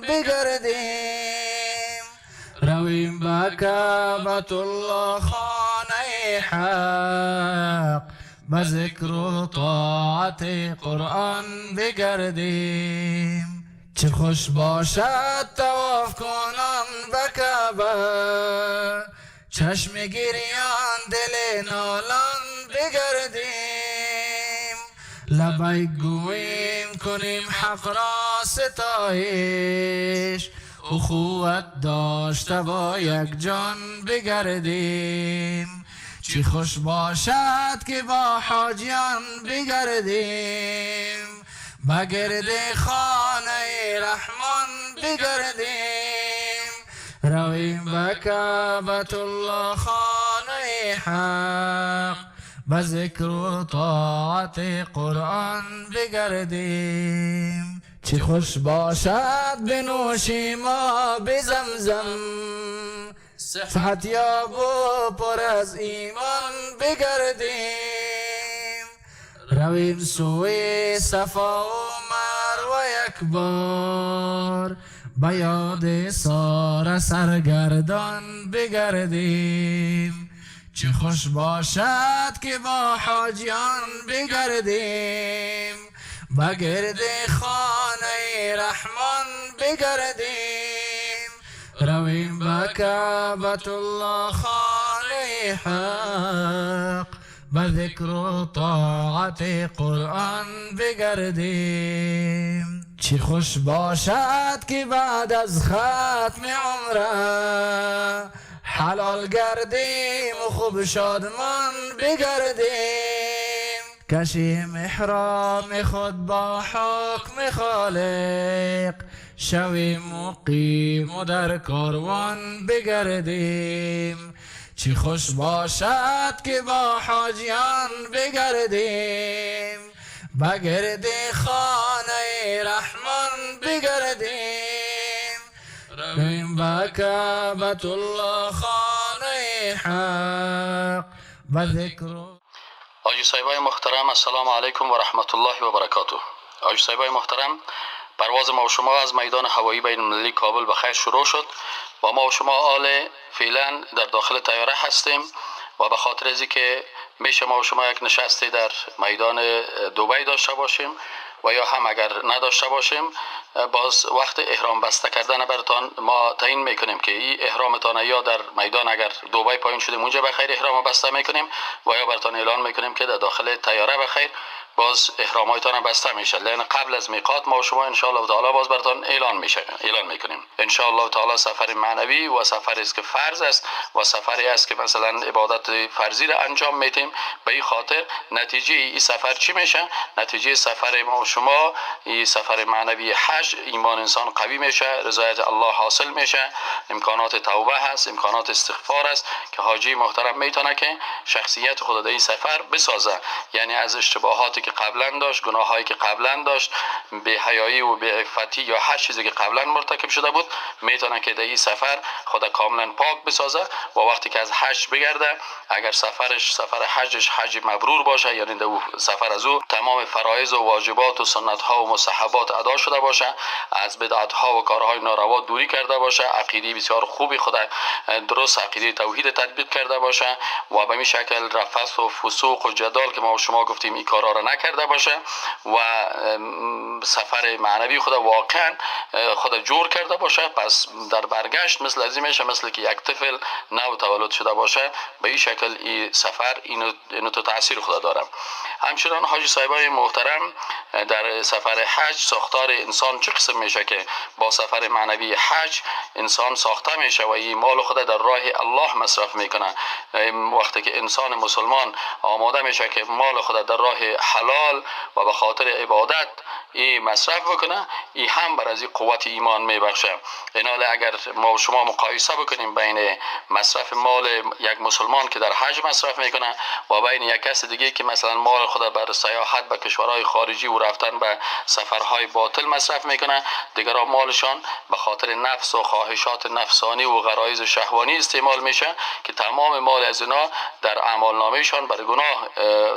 بگردیم. رویم به کعبة الله خانه حق، به ذکر و طاعت قرآن بگردیم. چه خوش باشد طواف کنان به کعبه، چشم گریان دل نالان بگردیم. لبیک گوییم کنیم حق را ستایش، اخوت داشته با یک جان بگردیم. چه خوش باشد که با حاجیان بگردیم، بگرد خانه رحمان بگردیم. رویم به کعبة الله خانه حق، به ذکر و طاعت قرآن بگردیم. چه خوش باشد بنوشیم آب زمزم، صحت یاب و پر از ایمان بگردیم. رویم سوی صفا و مروه یک بار، به یاد ساره سرگردان بگردیم. چه خوش باشد که با حاجیان بگردیم، بگرد خانه رحمان بگردیم. رویم به کعبة الله خانه حق، به ذکر و طاعت قرآن بگردیم. چه خوش باشد که بعد از ختم عمره، حلال گردیم و خوب شادمان بگردیم. کشیم احرام خود با حکم خالق، شویم مقیم و در کاروان بگردیم. چه خوش باشد که با حاجیان بگردیم، بگرد خانه رحمان بگردیم. رویم به کعبة الله خانه حق، به ذکر. حاجی صاحبای محترم، السلام علیکم و رحمت الله و برکاته. حاجی صاحبای محترم، پرواز ما و شما از میدان هوایی بین المللی کابل به خیر شروع شد و ما و شما حال فعلا در داخل طیاره هستیم و به خاطر از اینکه میشه ما و شما یک نشستی در میدان دبی داشته باشیم و یا هم اگر نداشته باشیم باز وقت احرام بسته کردن براتان ما تعیین میکنیم که این احرامتان یا در میدان اگر دبی پایین شدیم اونجا بخیر احرام بسته میکنیم و یا براتان اعلان میکنیم که در داخل طیاره بخیر باز احرامایتان بسته میشه، لأن قبل از میقات ما و شما ان شاء الله تعالی باز براتان اعلان میکنیم. ان شاء الله تعالی سفر معنوی و سفری است که فرض است و سفری است که مثلا عبادت فرضی را انجام میدیم. به این خاطر نتیجه این سفر چی میشه؟ نتیجه سفر ما و شما این سفر معنوی حج، ایمان انسان قوی میشه، رضایت الله حاصل میشه، امکانات توبه هست، امکانات استغفار است که حاجی محترم میتونه که شخصیت خود در این سفر بسازه، یعنی از اشتباهاتی که قبلا داشت، گناهایی که قبلا داشت، بی حیایی و بی عفتی یا هر چیزی که قبلا مرتکب شده بود، میتونه که در این سفر خود کاملا پاک بسازه و وقتی که از حج بگرده، اگر سفرش سفر حجش حج مبرور باشه، یعنی در سفر از او تمام فرایض و واجبات و سنت ها و مستحبات ادا شده باشه، از بدعت ها و کارهای ناروا دوری کرده باشه، عقیده بسیار خوبی خود درست عقیده توحید تطبیق کرده باشه و به این شکل رفث و فسوق و جدال که ما و شما گفتیم این کارا را نکرده باشه و سفر معنوی خود واقعا خود جور کرده باشه، پس در برگشت مثل از این میشه، مثل که یک طفل نو تولد شده باشه، به این شکل این سفر اینو تو تاثیر خود داره. همچنان حاجی صاحبای محترم، در سفر حج ساختار انسان چه قسم میشه که با سفر معنوی حج انسان ساخته میشه و این مال خود در راه الله مصرف میکنه. وقتی که انسان مسلمان آماده میشه که مال خود در راه حلال و به خاطر عبادت ای مصرف بکنه، ای هم بر از قوت ایمان میبخشه. اینال اگر ما و شما مقایسه بکنیم بین مصرف مال یک مسلمان که در حج مصرف میکنه و بین یک کس دیگه که مثلا مال خود بر سیاحت به کشورهای خارجی و رفتن به سفرهای باطل مصرف میکنه، دیگران مالشان به خاطر نفس و خواهشات نفسانی و غرایز شهوانی استعمال میشه که تمام مال از اینا در اعمالنامهشان بر گناه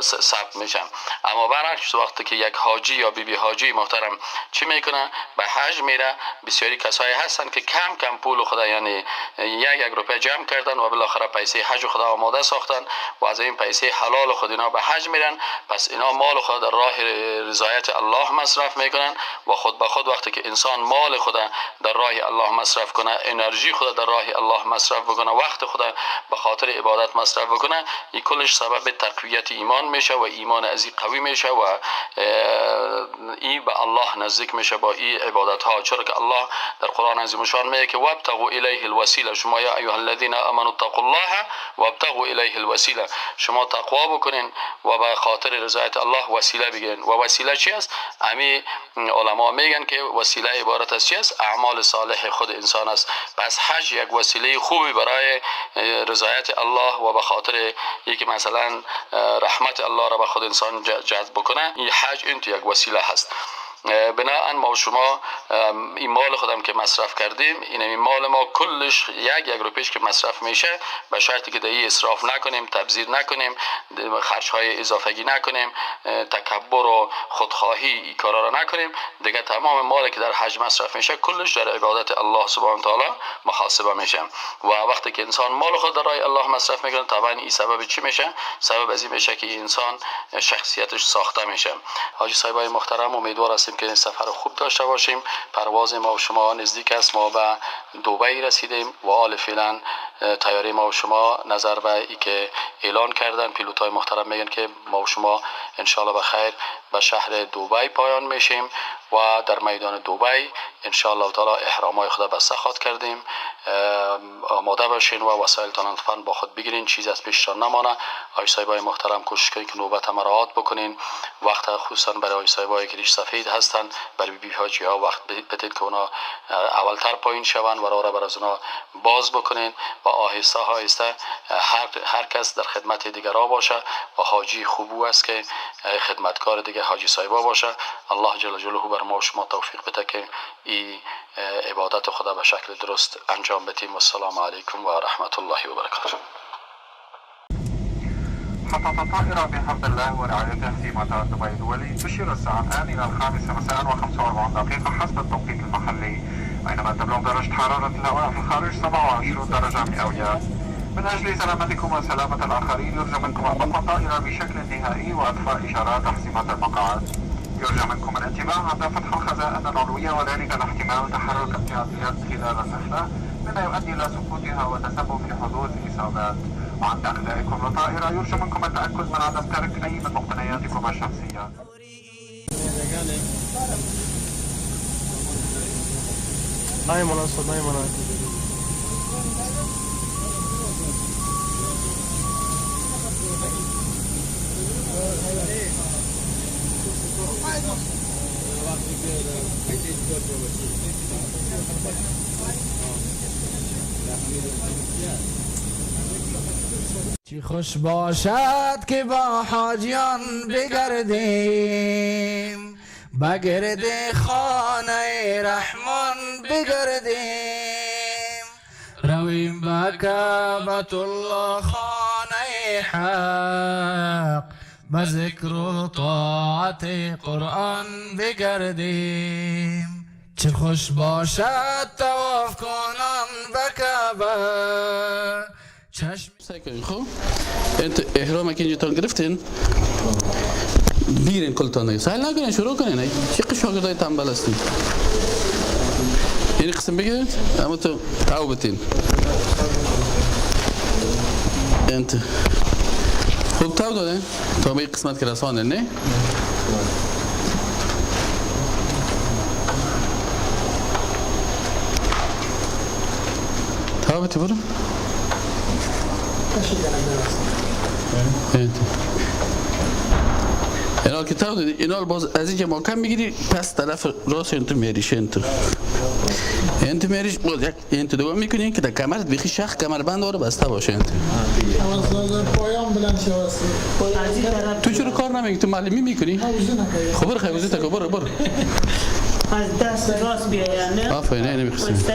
ثبت میشه. اما برعکس وقتی که یک حاجی یا بیبی حاجی حاجی محترم چی میکنه؟ به حج میره. بسیاری کسایی هستن که کم کم پول خدا، یعنی یک روپیه جمع کردن و بالاخره پیسه حج خدا آماده ساختن و از این پیسه حلال خود اینا به حج میرن. پس اینا مال خود در راه رضایت الله مصرف میکنن و خود به خود وقتی که انسان مال خود در راه الله مصرف کنه، انرژی خود در راه الله مصرف بکنه، وقت خود به خاطر عبادت مصرف بکنه، این کلش سبب تقویت ایمان میشه و ایمان از این قوی میشه و این به الله نزدیک میشه با این عبادت ها. چرا که الله در قرآن عظیم شان میگه که وابتغوا الیه الوسیله، شما یا ایها الذین آمنوا اتقوا الله وابتغوا الیه الوسیله، شما تقوا بکنین و به خاطر رضایت الله وسیله بگیرین. و وسیله چی است؟ امی علما میگن که وسیله عبارت از چی است؟ اعمال صالح خود انسان است. پس حج یک وسیله خوبی برای رضایت الله و به خاطر یکی مثلا رحمت الله را به خود انسان جذب بکنه، این حج این تو یک وسیله هست. بناهن ما و شما این مال خودم که مصرف کردیم، این مال ما کلش یک روپیش که مصرف میشه، به شرطی که در این اسراف نکنیم، تبذیر نکنیم، خرج های اضافگی نکنیم، تکبر و خودخواهی این کارا را نکنیم، دیگه تمام مال که در حج مصرف میشه کلش در عبادت الله سبحانه تعالی محاسبه میشه. و وقتی که انسان مال خود در راه الله مصرف میکنه، طبعا این سبب چی میشه؟ سبب از این میشه که انسان شخصیتش ساخته میشه. حاجی صاحبای محترم، امیدوار هستیم که این سفر خوب داشته باشیم. پرواز ما و شما نزدیک است، ما به دبی رسیدیم و حال فعلا طیاره ما و شما نظر به ای که اعلان کردن پیلوت های محترم میگن که ما و شما انشالله به خیر به شهر دبی پایان میشیم و در میدان دبی انشالله تعالی احرام های خود بسته خواد کردیم. آماده باشین و وسایلتان لطفاً با خود بگیرین، چیز از پیشتان نمانه. آی صاحبای محترم کوشش کنین که نوبت مراعات بکنین. وقت خصوصا برای آی صاحبای که ریش سفید هستن، برای بی بی حاجی ها وقت بدید که اونا اولتر پایین شون و راه را بر از اونا باز بکنین و آهسته آهسته هر کس در خدمت دیگرا باشه و حاجی خوبو است که خدمتکار دیگه حاجی صاحبا باشه. الله جل جلاله بر ما و شما توفیق بده که این عبادت خدا به شکل درست انجام بدیم. والسلام علیکم و رحمت الله و برکاته. حطت الطائرة بحمد الله ورعايته في مطار دبي الدولي. تشير الساعة الآن إلى 5 مساء و45 دقيقة حسب التوقيت المحلي، بينما تبلغ درجة حرارة الهواء في الخارج 27 درجة مئوية. من أجل سلامتكم وسلامة الآخرين يرجى منكم إغلاق الطائرة بشكل نهائي وإطفاء إشارات أحزمة المقاعد. يرجى منكم الانتباه عند فتح الخزائن العلوية، وذلك لاحتمال تحرك أمتعة اليد خلال الرحلة مما يؤدي إلى سقوطها وتسبب في حدوث إصابات. وعند أخلاءكم للطائرة يرجى منكم التأكد من عدم ترك أي من مقتنياتكم الشخصية. چی خوش باشد که با حاجیان بگردیم، بگرد خانه رحمان بگردیم، رویم به کعبة الله خانه حق، به ذکر و طاعت قرآن بگردیم. چه خوش باشد طواف کنان به کعبه چشم. خب انت احرام که اینجا گرفتین بیرین کلتان دیگه سهل نکنین، شروع کنین. چه شاگردای تنبل هستین؟ یعنی قسم بگیرید اما تو تاو بتین. انت خوب تاو دادن تا به قسمت که رساندن نه؟ تاو بتی برو. اینا که تاو دادی اینا باز از اینکه ما کم میگیری پس طرف راست انتو میریش، انتو میریش باز یک انتو دوم میکنی که در کمرت بیخی شخ کمربند داره بسته باشه. انتو تو چرا کار نمیکنی؟ تو معلمی میکنی؟ خب برو خیلی وزیت برو برو از دست راست بیاید نه؟ آفرین نه نمیخواستیم.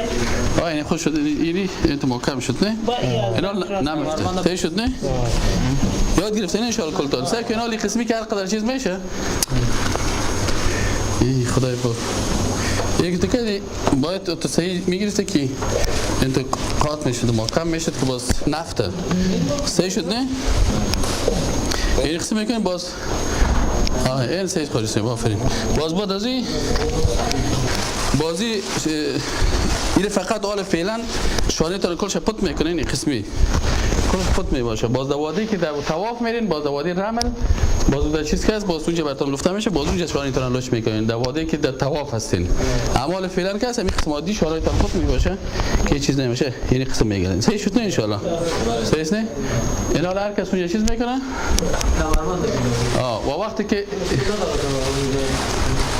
آه این خوش شد اینی انتو محکم شد نه؟ اینا نمیفته تی شد نه؟ یاد گرفتن ان شاء الله کلتان سعی کن حالی قسمی که هر قدر چیز میشه ای خدای پاک، یک تکه باید تو صحیح میگرفته که انت قاط میشد، محکم میشد که باز نفته صحیح شد نه؟ این قسم میکنیم باز. این صحیح خارج شد، آفرین. باز بعد از این بازی این فقط آل فعلا شانه تا کلش پت میکنین، این قسمی کلش پت میباشه. باز دوادی که در طواف میرین، باز دوادی رمل، باز در چیز که هست، باز اونجا براتون لفته میشه، باز اونجا شانه تان لچ میکنین دوادی که در طواف هستین. اعمال فعلا که هست همین قسم عادی شانه تان پت میباشه که چیز نمیشه، یعنی قسم میگیرین. صحیح شد نه ان شاء الله؟ صحیح نه؟ اینا هر کس اونجا چیز میکنه. و وقتی که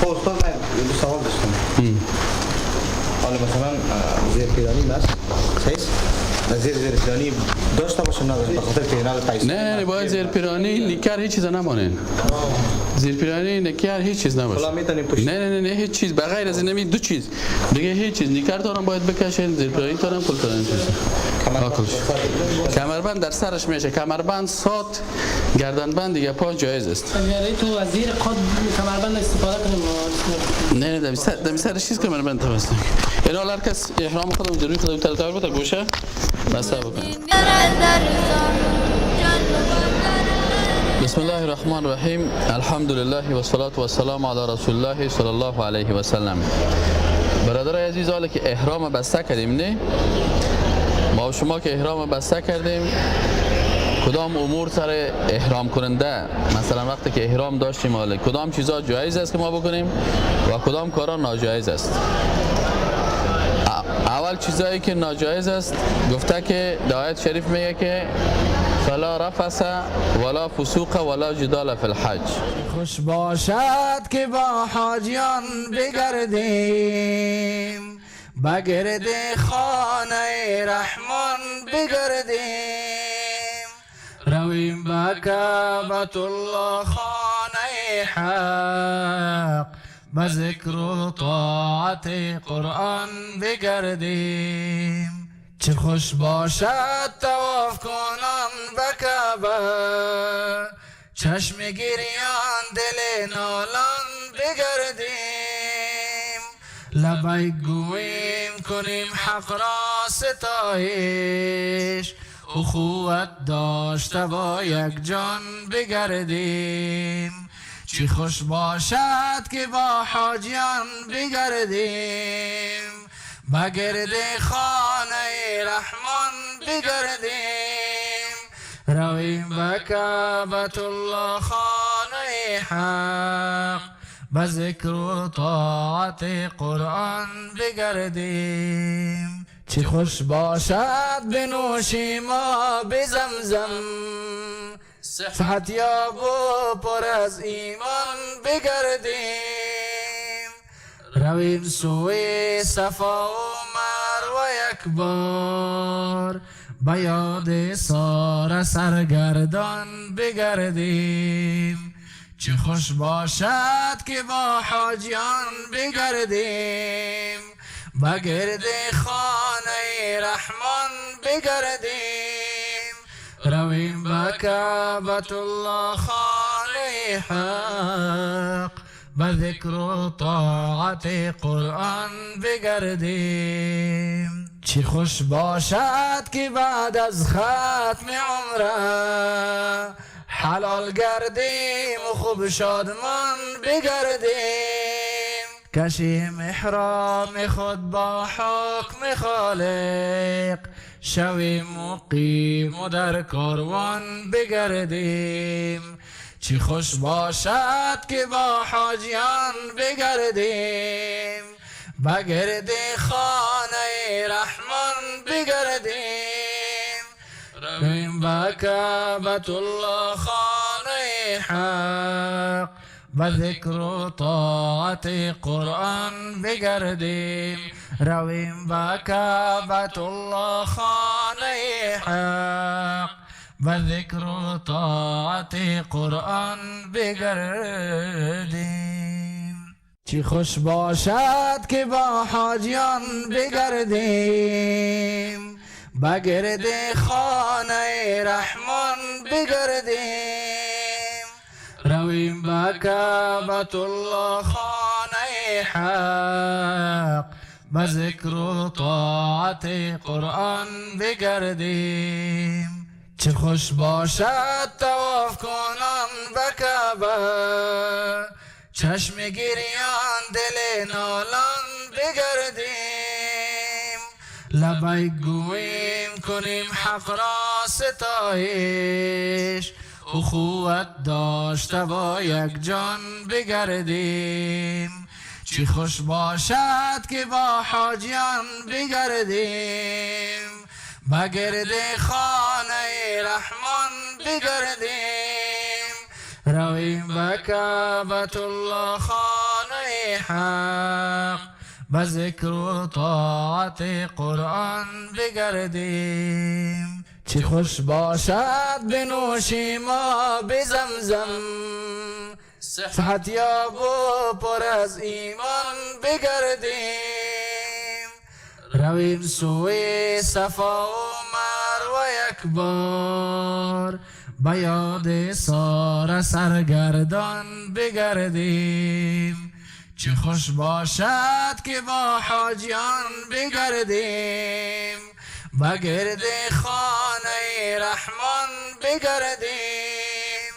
خب استاد من سوال داشتم. حالا مثلا زیر پیرانی بس صحیح؟ زیر پیرانی داشته باشم نه به خاطر پیرانی پیسه. نه باید زیر پیرانی نیکر هیچ چیز نمانین. زیر پیرانی نیکر هیچ چیز نباشه. نه نه نه هیچ چیز بغیر از این دو چیز دیگه هیچ چیز. نیکر دارم باید بکشین، زیر پیرانی دارم کل دارم. کمربند در سرش میشه، کمربند سات گردنبند دیگه پا جایز است. اگر تو از زیر قد کمربند استفاده کنیم. نه نه دمی سرش چیز کمربند توست. اینا هر کس احرام خودم جلوی خودم تر بده گوشه بسته بکنه. بسم الله الرحمن الرحیم. الحمد لله و الصلاة و السلام علی رسول الله صلی الله علیه و سلم. برادرای عزیز، حالا که احرام بسته کردیم نه؟ ما شما که احرام بسته کردیم، کدام امور سر احرام کننده، مثلا وقتی که احرام داشتیم حالا کدام چیزا جایز است که ما بکنیم و کدام کارا ناجایز است؟ اول چیزایی که ناجایز است گفته که در آیت شریف میگه که فلا رفث ولا فسوق ولا جدال فی الحج. خوش باشد که با حاجیان بگردیم، بگرد خانه رحمان بگردیم، رویم به کعبة الله خانه حق، به ذکر و طاعت قرآن بگردیم. چه خوش باشد طواف کنان به کعبه، چشم گریان دل نالان بگردیم، لبیک گوییم کنیم حق را ستایش، اخوت داشته با یک جان بگردیم. چه خوش باشد که با حاجیان بگردیم، بگرد خانه رحمان بگردیم، رویم به کعبة الله خانه حق، به ذکر و طاعت قرآن بگردیم. چه خوش باشد بنوشیم آب زمزم، صحت یاب و پر از ایمان بگردیم، رویم سوی صفا و مروه یک بار، به یاد ساره سرگردان بگردیم. چه خوش باشد که با حاجیان بگردیم، بگرد خانه رحمان بگردیم، رویم به کعبة الله خانه حق، به ذکر و طاعت قرآن بگردیم. چه خوش باشد که بعد از ختم عمره، حلال گردیم و خوب شادمان بگردیم، کشیم احرام خود با حکم خالق، شویم مقیم و در کاروان بگردیم. چه خوش باشد که با حاجیان بگردیم، بگرد خانه رحمان بگردیم، رویم به کعبة الله خانه حق، به ذکر و طاعت قرآن بگردیم، رویم به کعبة الله خانه حق، به ذکر و طاعت قرآن بگردیم. چه خوش باشد که با حاجیان بگردیم، بگرد خانه رحمان بگردیم، رویم به کعبة الله خانه حق، به ذکر و طاعت قرآن بگردیم. چه خوش باشد طواف کنان به کعبه، چشم گریان دل نالان بگردیم. لبیک گوییم کنیم حق را ستایش، اخوت داشته با یک جان بگردیم. چه خوش باشد که با حاجیان بگردیم، بگرد خانه رحمان بگردیم. رویم به کعبة الله خانه حق، به ذکر و طاعت قرآن بگردیم. چه خوش باشد بنوشیم آب زمزم، صحت یاب و پر از ایمان بگردیم. رویم سوی صفا و مروه یک بار، به یاد ساره سرگردان بگردیم. چه خوش باشد که با حاجیان بگردیم، بگرد خانه رحمان بگردیم.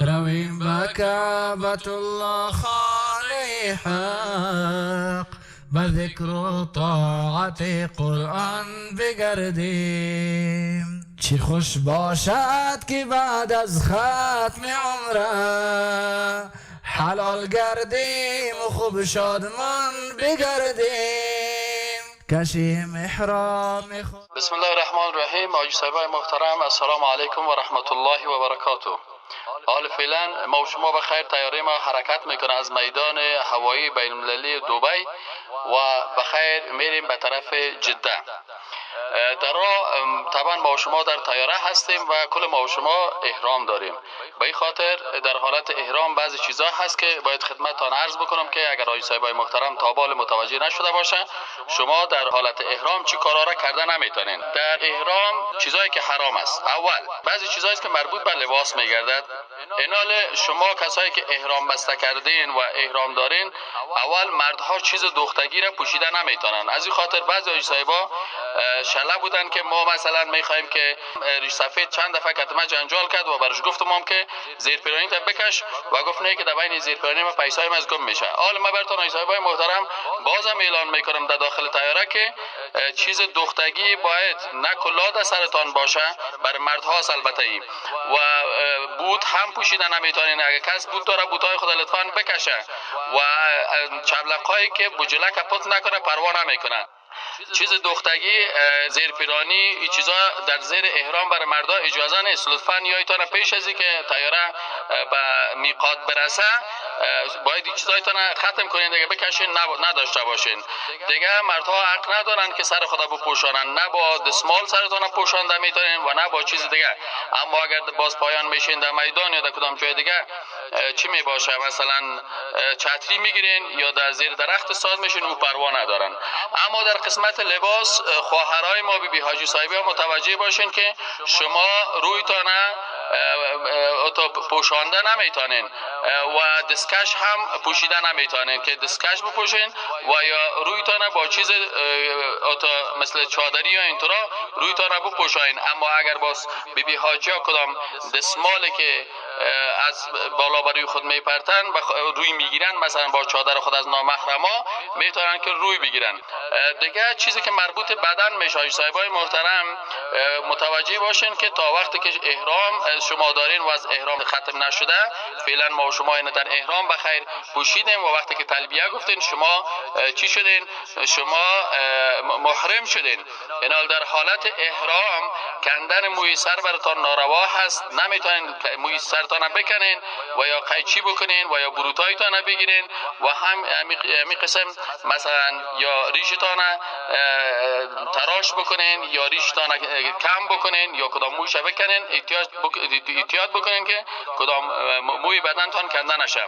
رویم به کعبة الله خانه حق، به ذکر و طاعت قرآن بگردیم. چه خوش باشد که بعد از ختم عمره، حلال گردیم و خوب شادمان بگردیم. کشیم احرام خود. بسم الله الرحمن الرحیم. حاجی صاحبای محترم، السلام علیکم و رحمت الله و برکاته. حال فعلا ما و شما بخیر طیاره ما حرکت میکنه از میدان هوایی بین المللی دبی و بخیر میریم به طرف جده. در راه طبعا ما و شما در طیاره هستیم و کل ما و شما احرام داریم. به این خاطر در حالت احرام بعضی چیزا هست که باید خدمتتان عرض بکنم که اگر حاجی صاحبای محترم تا حال متوجه نشده باشه، شما در حالت احرام چی کارا را کرده نمیتونین. در احرام چیزایی که حرام است، اول بعضی چیزایی که مربوط به لباس میگردد. اینال شما کسایی که احرام بسته کردین و احرام دارین، اول مردها چیز دوختگی را پوشیده نمیتونن. از این خاطر بعضی حاجی صاحبا شله بودن که ما مثلا میخوایم که ریش سفید چند دفعه کتمه جنجال کرد و برش گفتم هم که زیر پیرانی تا بکش و گفت نه که در بین زیر پیرانی ما پیسایم از گم میشه. حالا ما براتون حاجی صاحبای محترم بازم اعلان میکنم در داخل طیاره که چیز دوختگی باید نه کلاه در سرتان باشه، برای مردها البته ای، و بوت هم پوشیده نمیتونین. اگه کس بوت داره بوتای خود لطفاً بکشه و چبلقایی که بجله کپت نکنه پروا نمیکنه. چیز دوختگی، زیر پیرانی، این چیزا در زیر احرام برای مردا اجازه نیست. لطفاً یایتان پیش از اینکه طیاره به میقات برسه باید این چیزایتان ختم کنین دیگه، بکشین نداشته باشین دیگه. مردها حق ندارن که سر خدا بپوشانن، نه با دستمال سرتان پوشانده میتونین و نه با چیز دیگه. اما اگر باز پایان میشین در میدان یا در کدام جای دیگه چی میباشه، مثلا چتری میگیرین یا در زیر درخت ساد میشین، او پروا ندارن. اما در قسمت لباس خواهرای ما بی بی حاجی صاحبی متوجه باشین که شما رویتان پوشانده نمیتونین و دستکش هم پوشیده نمیتونین که دستکش بپوشین و یا رویتان با چیز مثل چادری یا اینطورا رویتان بپوشاین. اما اگر باز بی بی حاجی ها کدام دستمالی که از بالا بر خود میپرتن و روی میگیرن، مثلا با چادر خود از نامحرما میتونن که روی بگیرن. دیگه چیزی که مربوط بدن میشه حاجی صاحبای محترم متوجه باشین که تا وقتی که احرام شما دارین و از احرام ختم نشده، فعلا ما و شما اینو در احرام بخیر پوشیدیم و وقتی که تلبیه گفتین شما چی شدین؟ شما محرم شدین. اینال در حالت احرام کندن موی سر براتان ناروا هست، نمیتونین موی سرتان بکنین و یا قیچی بکنین و یا بروتایتان بگیرین و هم همی قسم مثلا یا ریشتان تراش بکنین یا ریشتان کم بکنین یا کدام موش بکنین، احتیاط بکنین که کدام موی بدنتان کنده نشه.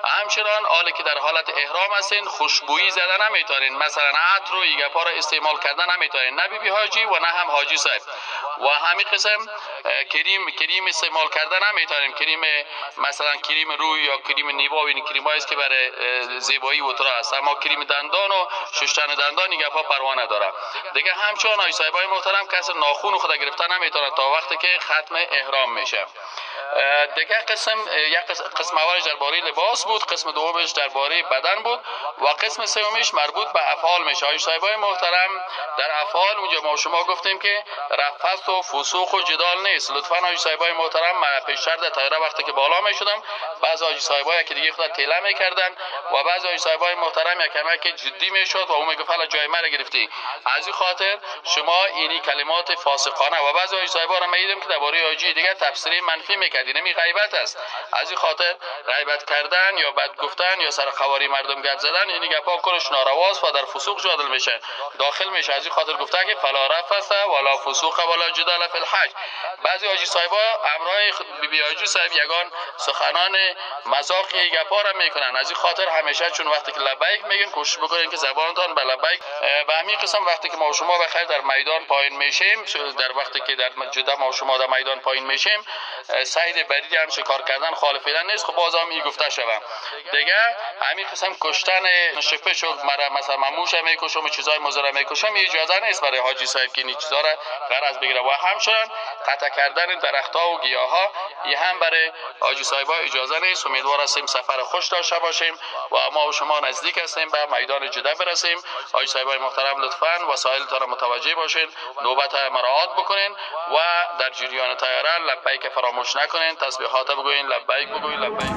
همچنان حالی که در حالت احرام هستین خوشبویی زدن نمیتونین، مثلا عطر و ایگپا را استعمال کردن نمیتونین، نه بیبی حاجی و نه هم حاجی صاحب. و همین قسم کریم استعمال کردن نمیتونیم، کریم مثلا کریم روی یا کریم نیوا و این کریم است که برای زیبایی و ترا است، اما کریم دندان و شستن دندان این گپا پروا نداره. دیگه همچنان آی صاحبای محترم کس ناخون خود گرفتن نمیتونه تا وقتی که ختم احرام میشه. دیگه قسم یک قسم اولش درباره لباس بود، قسم دومش درباره بدن بود و قسم سومش مربوط به افعال میشه. آی صاحبای محترم در افعال اونجا ما شما گفتیم که رفث و فسوق و جدال نیست. لطفا آی صاحبای محترم پیشتر در طیاره وقتی که بالا میشدم بعضی آی صاحبای که دیگه خود تله میکردن و بعضی آی صاحبای محترم یک کمک جدی میشد و اون میگفت حالا جای مرا گرفتی. از این خاطر شما اینی کلمات فاسقانه و بعضی آی صاحبا را میدیدم که درباره آجی دیگه تفسیر منفی میکرد، اینمی غیبت است. از این خاطر غیبت کردن یا بد گفتن یا سر خواری مردم گپ زدن اینی گپا کلش نارواست و در فسوق جادل میشه داخل میشه. از این خاطر گفته که فلا رفث ولا فسوق ولا جدال فی الحج. بعضی حاجی صاحبا امرای بی بی حاجی صاحب یگان سخنان مذاقی گپا را میکنن. از این خاطر همیشه چون وقتی که لبیک میگین کوشش بکنین که زبانتان به لبیک. به همین قسم وقتی که ما شما بخیر در میدان پایین میشیم، در وقتی که در جده ما شما در میدان پایین میشیم، صید بری هم شکار کردن خالفیدن نیست. خب باز هم این گفته شوم دیگه همین قسم کشتن شپش و مثلا مموش میکشم و چیزای مضر میکشم اجازه نیست برای حاجی صاحب که این چیزا را غرض بگیره. و همچنان قطع کردن درخت‌ها و گیاها این هم برای حاجی صاحبا اجازه نیست. امیدوار هستیم سفر خوش داشته باشیم و ما و شما نزدیک هستیم به میدان جده برسیم. حاجی صاحبای محترم لطفاً وسایلتان را متوجه باشین، نوبت مراعات بکنین و در جریان طیاره لبیک فراموش نکنین، تسبیحات بگوین، لبیک بگوین، لبیک.